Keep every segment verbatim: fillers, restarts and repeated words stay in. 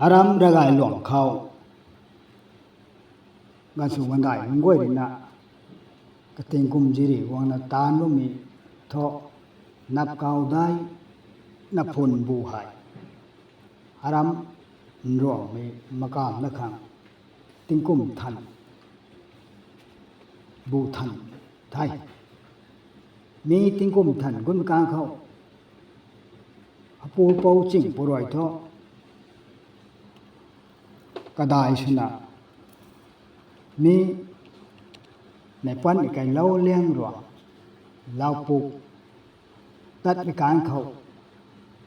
Aram ravgay luang khou gansw gandai lungc guay rina, kating kum ziri guangna taanv bammei thu, nap kau dai, nap phun bu hei, aram nruangmei makam na khang tingkum than, bu than the. Mi tingkum than gun kang khou, apu pou ching puruai thu, kadai swna, mi neih pat ni kai lou liang ruang, lau puk tat ni kang khou,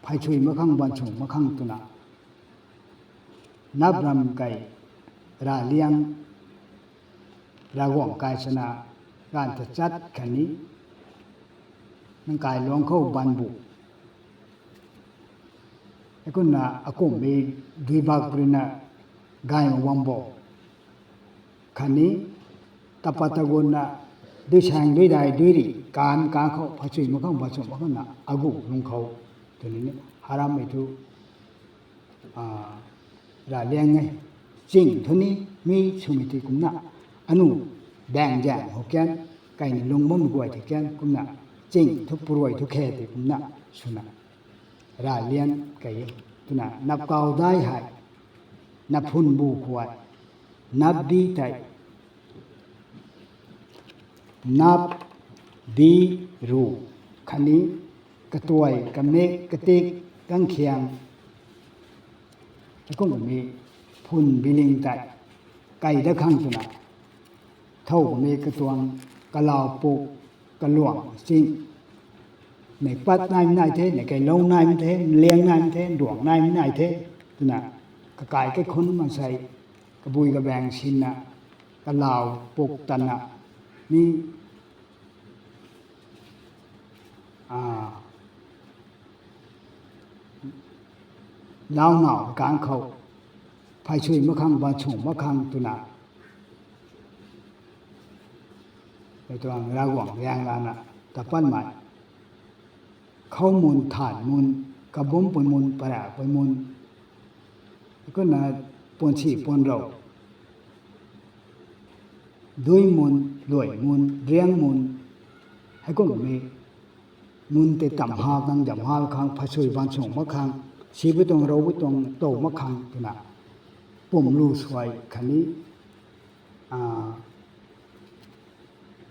phay sui makhang ban sung makhang twna, nap ram kai, ra liang, Ravguangc kai swna, ganv tachat khatni, nang kai luang khou ban bu, heikumna akumhmei dui bak rina, gay mak bam bo, khatni, tapat tagunna, dui saeng dui dai dui ri, kan kan khou phay sui makhang ban sung makhang na agu lung khou, twni, harammei thu, ra liang e, ching thu ni, mi swmei ti kumna, anu, baeng zaeng khou kan, kaini lung bammei guay ti kan kumna, ching thu puruai thu khe ti kumna, swna, ra liang kai e, twna nap kau dai hei, nap phun bu khou, nap bi tei, nap, bi, ru, khatni, katuai, kamek, katik, kangkhiang, heikumhmei phun biling tei, kai dat khang twna, thow kummei katuang, kalau puk, kaluang ching, neih pat naimei nai the, neih kai lou naimei the, liang naimei the, duang naimei nai the, twna, kakai kaikhunc maansei, kabui kabaeng sinna, kalau puk tanna, mi, a, lau nau kang khou, phay sui makhang ban sung makhang twna, mei tuang Ravguangc liang lana, tapanmei, khou mun, than mun, kabum pui mun, para pui mun, kumna, puansi puanrou, dui mun, luai mun, riang mun, heikumhmei, mun tei tam ha khang, dam ha khang, phay sui ban sung makhang, sibui tuang, roubui tuang, tow makhang twna, pumlu suai khatni, a,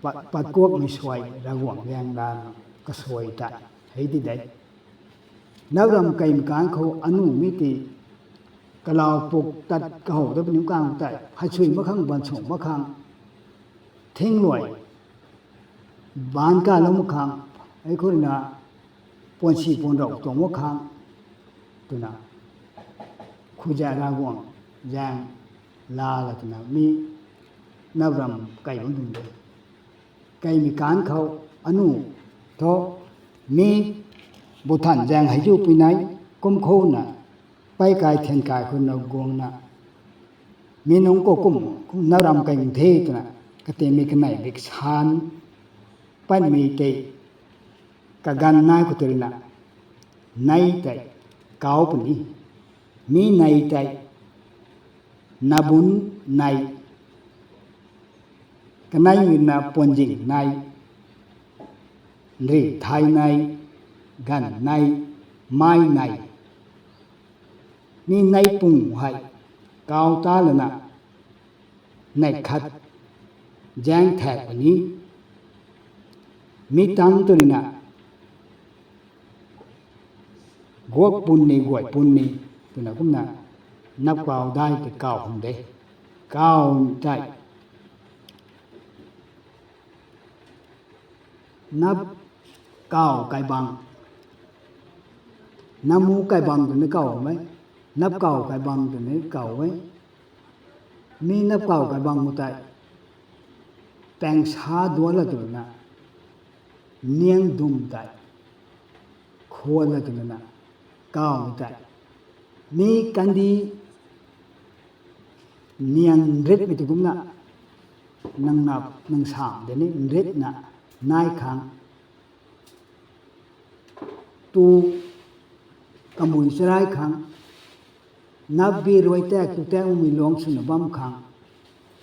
pat, pat kuakmei suai, Ravguangc liang lana, kasuai ta, hei di de. Nap ram kaimei kang khou anu mi ti, kalau puk tat kahow dat puni kang tei, phay sui makhang, ban sung makhang, thingluai, ban kalou makhang, heikumna, puansi puanrou tuang makhang, twna, khuza Ravguangc zaeng, lala twna mi, nap ram kai bam tuang de. Kaimei kang khou, anu, thu, mi, bu than zaeng hei zu pui nai, kum khouna, pei kai then kai khou na guangna, mi nunc khou kum, kum nap ram kai the twna, katimei kanei bik san, patmei tei, kaganv nai khou tei rina, nei tei, kau puni, mi nei tei, nabun nei, kanei rina puanzing nei, nri thai nei, ganv nei, mai nei, mi nei pung hei, kau ta lana, neih khat, zaeng thak puni, mi tang tu rina, guak pun ni, guay pun ni, twna kumna, nap kau dai tei kau hum de, kau tei, nap kau kaibang, namu kaibang twna kau e, nap kau kaibang twna kau e, mi nap kau kaibang khou tei, paeng sa duan la twna, niang dum tei, khuan la twna, kau tei, mi kandih, niang nritmei ti kumna, nang nap, nang sam de ni nritna, nai khang, tu, kamui charai khang, Napbi rui tak tu tak mei luangc swna bam khang,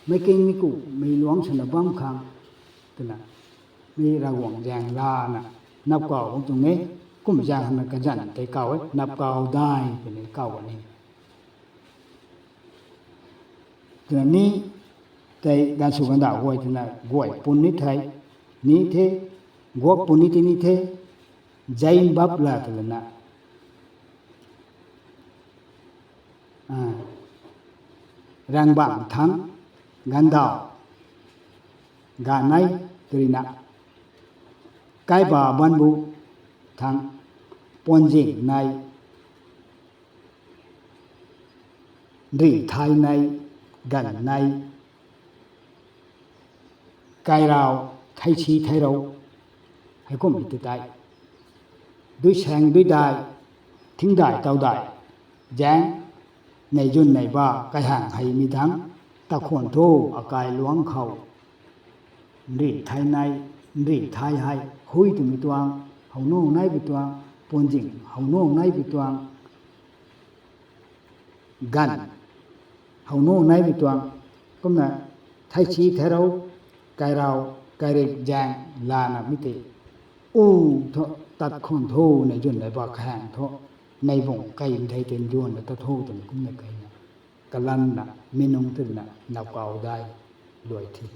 meic king mi ku mei luangc swna bam khang, twna, mi Ravguangc zaeng lana, nap kaw tuang e, kum zaeng hana kazanc tei kaw e, nap kaw dai twni kaw ni. Twna ni tei ganv sw ganvdauh guay twna guay pun ni the, ni the, guak pun ni tei ni the, zai bap la twna, a, rangbangc thangc, ganvdauh, ganei, twrina, kaiba banbu thangc, puanzing nei, nri thay nei, ganv nei, kairau, thei si thei rou, heikum ti tei, dui saeng dui dai, thingdai taw dai, zaeng, nei zwn nei ba kaihang hei mi thangc, tat khwan tho, akai luangc khou, nri thay nei, nri thay hei, hui twmei tuang, how nu nei bi tuang, puanzing how nu nei bi tuang, ganv how nu nei bi tuang, kumna thei si thei rou, kairau, kairik zaeng lana mi tei, u thu, tat khwan tho, nei zwn nei ba kaihang thu, nei bung kai thei ten zwn na tat tho twna kumna kaina, kalanna, mi nung twna nap kaw dai, luai thi.